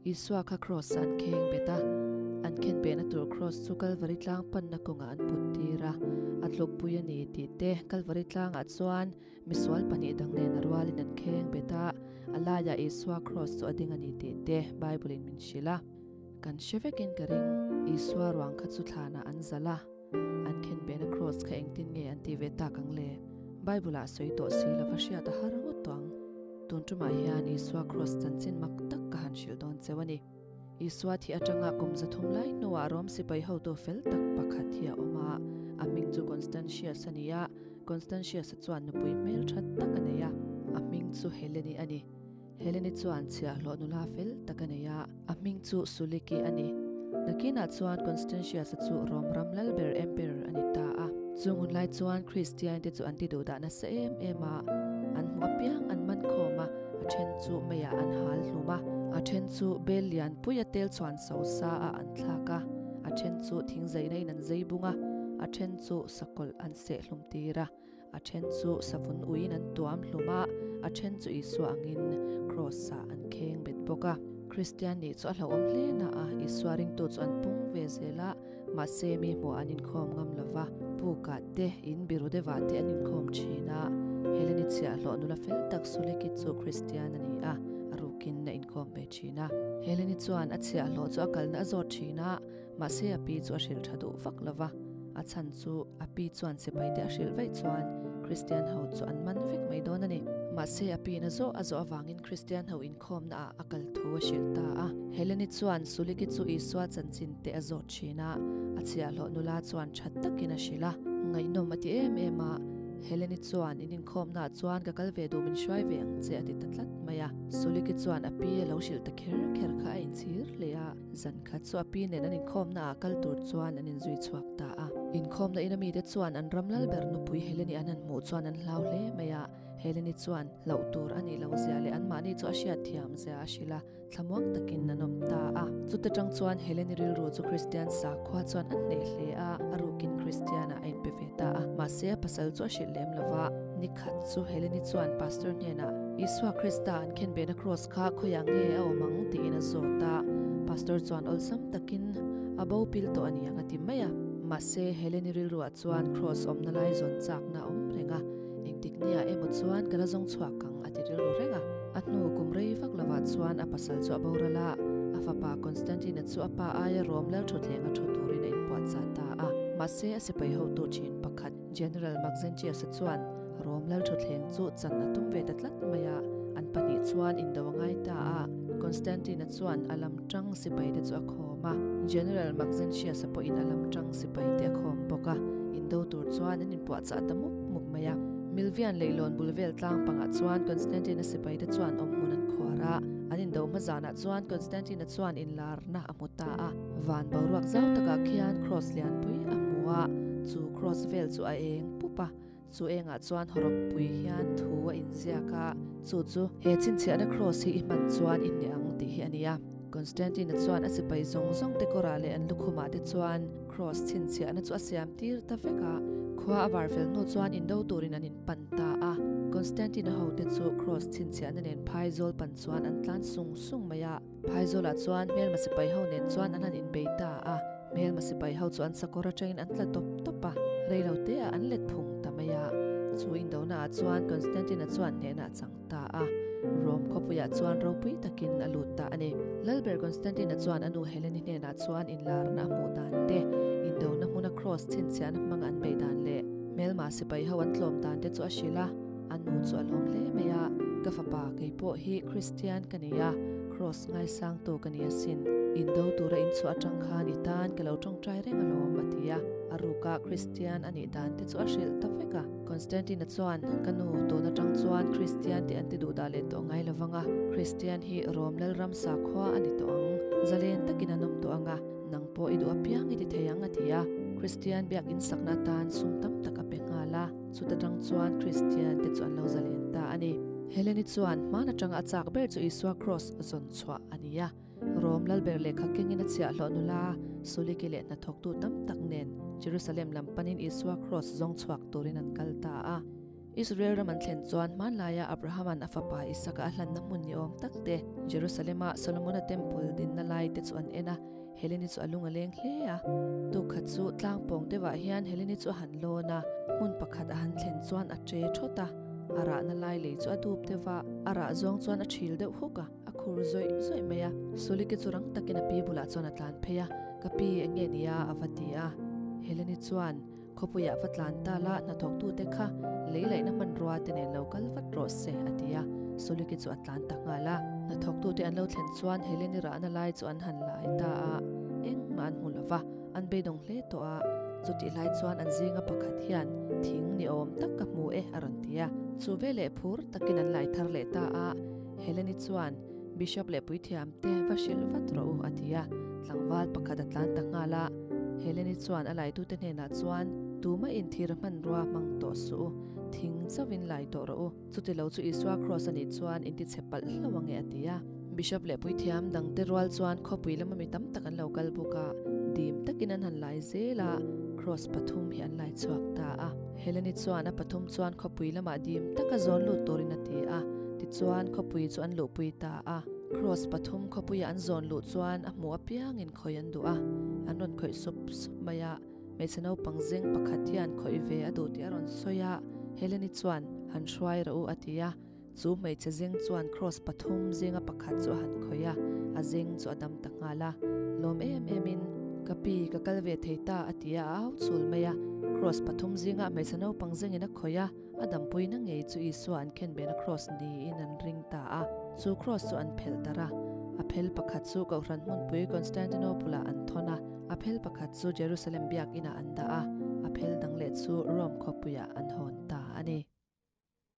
Isua kha Kraws-ah an kheng bet a, an khen behna tur Kraws chu Kalvari tlang panna kawngah an put tir a, a tlukpui a ni tih te Kalvari tlangah chuan misual pahnih dang nen a rualin an kheng bet a, a laiah Isua Kraws chu a ding a ni tih te Bible-in min hrilh a. Kan hre vekin ka ring, Isua ruang kha chu thlanah an zalh a, an khen behna Kraws kha engtin nge an tih ve tak ang le? Bible-ah sawi tawh si lova hriat a har ngawt tawh ang. Tun tumah hian Isua Kraws chanchin mak tak ka han hrilh dawn cheu a ni. Isua thih atanga kum 300 lai hnuah Rom sipai hotu fel tak pakhat hi a awm a, a hming chu Constantius a ni a, Constantius-a chuan nupui hmel tha tak a nei a, a hming chu Heleni a ni. Heleni chuan chhiahhlawh nula fel tak a nei a, a hming chu Suliki a ni. Nakinah chuan Constantius-a chu Rom ram lalber emperor a ni ta a. Chung hun lai chuan Kristian te chu an ti duh dah nasa em em a, an hmuh apiang an man khawm a, a then chu meiah an hal hlum a, a then chu bel lian puia tel chhuan so sa ah an thlak a, a then chu thing zeina in an zei bung a, a then chu sakawlh an seh hlum tir a, a then chu savun uiin an tuam hlum a, a then chu Isua angin kraws ah an kheng bet bawk a. Kristian nih chu a hlauhawm hle na a, Isua ringtu chu an pung ve zel a, Mahse mi hmuh an inkhawm ngam lo va, pukah te, in biru deuhah te an inkhawm thin a. Heleni chhiahhlawh nula fel tak Suleki chu Kristian a ni a, a rukin a inkhawm ve thin a. Heleni chuan a chhiahhlawh chu a kalna a zawt thin a, mahse a pi chu a hrilh tha duh vak lo va. A chhan chu a pi chuan sipai te a hrilh vaih chuan Kristian ho chu an man vek mai dawn a ni. Mahse a piin a zawh a zawh avangin Kristian ho inkhawmna ah a kal thu a hrilh ta a. Heleni chuan Suliki chu Isua chanchin te a zawt thin a, a chhiahhlawh nula chuan tha takin a hrilh a. Ngaihnawm a ti em em a, Heleni chuan in inkhawmnaah chuan ka kal ve duh min hruai ve ang che a ti ta tlat mai a. Suliki chuan a pi a lo hrilh ta kher kher kha a inchhir hle a, zan khat chu a pi nen an inkhawmnaah kal tur chuan an inzui chhuak ta a. Inkhawmna ina mite chuan an ram lal ber nupui Heleni an han hmuh chuan an hlau hle mai a. Heleni chuan hlauh tur a nih loh zia leh anmahni chu a hriat thiam zia a hrilh a, thlamuang takin an awm ta a. Chuta tang chuan Heleni rilru chu Kristian sakhua chuan a hneh hle a, a rukin Kristianah a inpe ve ta a. Mahse a pasal chu a hrilh lem lo va. Ni khat chu Heleni chuan pastor hnenah, Isua Krista an khenbehna kraws kha khawiah nge a awm ang? tiin a zawt a. Pastor chuan awlsam takin, A bo pil tawh a ni ang a ti mai a. Mahse Heleni rilruah chuan kraws awmna lai zawn chakna a awm reng a. Engtik nia emaw chuan ka la zawng chhuak ang a ti rilru reng a. A hnu kum rei vak lovah chuan a pasal chu a boral a, a fapa Constantine-a chu a pa aia Rom lal thutthleng a thu turin a inpuahchah ta a. Mahse a sipai hotu thin pakhat General Maxentius-a chuan Rom lal thutthleng chu chan a tum ve ta tlat mai a, an pahnih chuan indo a ngai ta a. Constantine-a chuan a lam tang sipaite chu a khawm a, General Maxentius-a pawhin a lam tang sipaite a khawm bawk a, indo tur chuan an inpuahchah ta mup mup mai a. Milvian leihlawn bul vel tlang pangah chuan Constantine-a sipaite chuan awmhmun an khuar a, an indo hma zanah chuan Constantine-a chuan inlarna a hmu ta a. Van boruak zau takah khian kraws lianpui a hmu a, chu kraws vel chu a eng pup a, chu engah chuan hawrawp pui hian thu a inziak a, chu chu he chhinchhiahna kraws hi i hman chuan i hneh ang tih hi a ni a. Constantine-a chuan a sipai zawng zawng te kawrah leh an lukhumah te chuan kraws chhinchhiahna chu a siam tir ta vek a, khua a var fel hnu chuan indo turin an inpan ta a. Constantine-a hote chu kraws chhinchhiahna nen phaizawl pan chuan an tlan sung sung mai a. Phaizawlah chuan hmelma sipai ho nen chuan an han inbei ta a, hmelma sipai ho chu an sakawr atangin an tla tawp tawp a, reilo te ah an let phung ta mai a. Chu indona ah chuan Constantine-a chuan hnehna a chang ta a, Rome khawpuiah chuan ropui takin a lut ta a ni. Lalber Constantine-a chuan a nu Helene-i hnenah chuan inlarna a hmuh dan te, indona hmuna kraws chhinchhiahna hmanga an beih dan leh hmelma sipai ho an tlawm dan te chu a hrilh a. A nu chu a lawm hle mai a, Ka fapa, kei pawh hi Kristian ka ni a, Kraws ngaisangtu ka ni asin. Indo tura inchhuah atang khan i tan ka lo tawngtai reng alawm, a ti a. A ruka Kristian a nih dan te chu a hrilh ta vek a. Constantine-a chuan, Ka nu, tun atang chuan Kristian tih an ti duh dah leh tawh ngai lo vang a, Kristian hi Rom Lalram sakhua a ni tawh ang, zalen takin an awm tawh ang a, nang pawh i duh apiang i ti thei ang, a ti a. Kristian biakin sakna atan sum tam tak a pe nghal a. Chuta tang chuan Kristian te chu an lo zalen ta a ni. Heleni chuan hman atanga a chak ber chu Isua Kraws zawn chhuah a ni a. Rom lalber lehkha kengin a chhiahhlawh nula Suliki leh hnathawktu tam tak nen Jerusalem lam panin Isua Kraws zawng chhuak turin an kal ta a. Israel ram an thlen chuan hmanlaia Abrahama'n a fapa Isaka a hlanna hmun ni awm tak te, Jerusalema Solomona Temple dinna lai te chu an en a, Heleni chu a lung a leng hle a. Tukhat chu tlang pawng deuhah hian Heleni chu a han lawn a, hmun pakhat a han thlen chuan a tre thawt a, a rahna lai lei chu a dup deuh va, a rah zawng chuan a thil deuh huk a, a khur zawih zawih mai a. Suliki chu rang takin a pi bulah chuan a tlan phei a, Ka pi eng nge nia? a va ti a. Heleni chuan, Khawpuiah va tlan ta la, hnathawktute kha lei laihna hmanrua te nen lo kal vat rawh se, a ti a. Suliki chu a tlan ta nghal a. Hnathawktute an lo thlen chuan Heleni rahna lai chu an han lai ta a, engmah an hmu lo va, an beidawng hle tawh a. Chutih lai chuan an zinga pakhat hian, Thing ni awm tak ka hmu e, a rawn ti a. Chu veleh phur takin an lai thar leh ta a. Heleni chuan, Bishop leh puithiamte va hrilh vat rawh u, a ti a. Tlangval pakhat a tlan ta nghal a. Heleni chuan a laitute hnenah chuan, Tumah in thir hmanrua hmang tawh suh u, thing chauhin lai tawh rawh u. Chuti lo chu Isua Kraws a nih chuan in tichhe palh hlauh ange, a ti a. Bishop leh puithiam dangte rual chuan khawpui lama mi tam tak an lo kal bawk a, dim takin an han lai zel a, Kraws pathum hi an lai chhuak ta a. Heleni chuan a pathum chuan khawpui lamah dim taka zawn lut turin a ti a, tichuan khawpui chu an luhpui ta a. Kraws pathum khawpuia an zawn luh chuan a hmuh apiangin khawih an duh a, an rawn khawih sup sup mai a. Hmeichhe naupang zeng pakhat hian khawih ve a duh tih a rawn sawi a, Heleni chuan, Han hruai rawh u a ti a. Chu hmeichhe zeng chuan kraws pathum zinga pakhat chu a han khawih a, a zeng chu a dam ta nghal a. Lawm em emin, Ka pi, ka kal ve thei ta a ti a, a au chul mai a. Kraws pathum zingah hmeichhe naupang zengin a khawih a, a dampuina ngei chu Isua an khenbehna kraws niin an ring ta a. Chu kraws chu an phelh darh a, a phel pakhat chu Kohhran hmunpui Constantinople-ah an thawn a, a phel pakhat chu Jerusalem biakinah an dah a, a phel dang leh chu Rome khawpuiah an hawn ta a ni.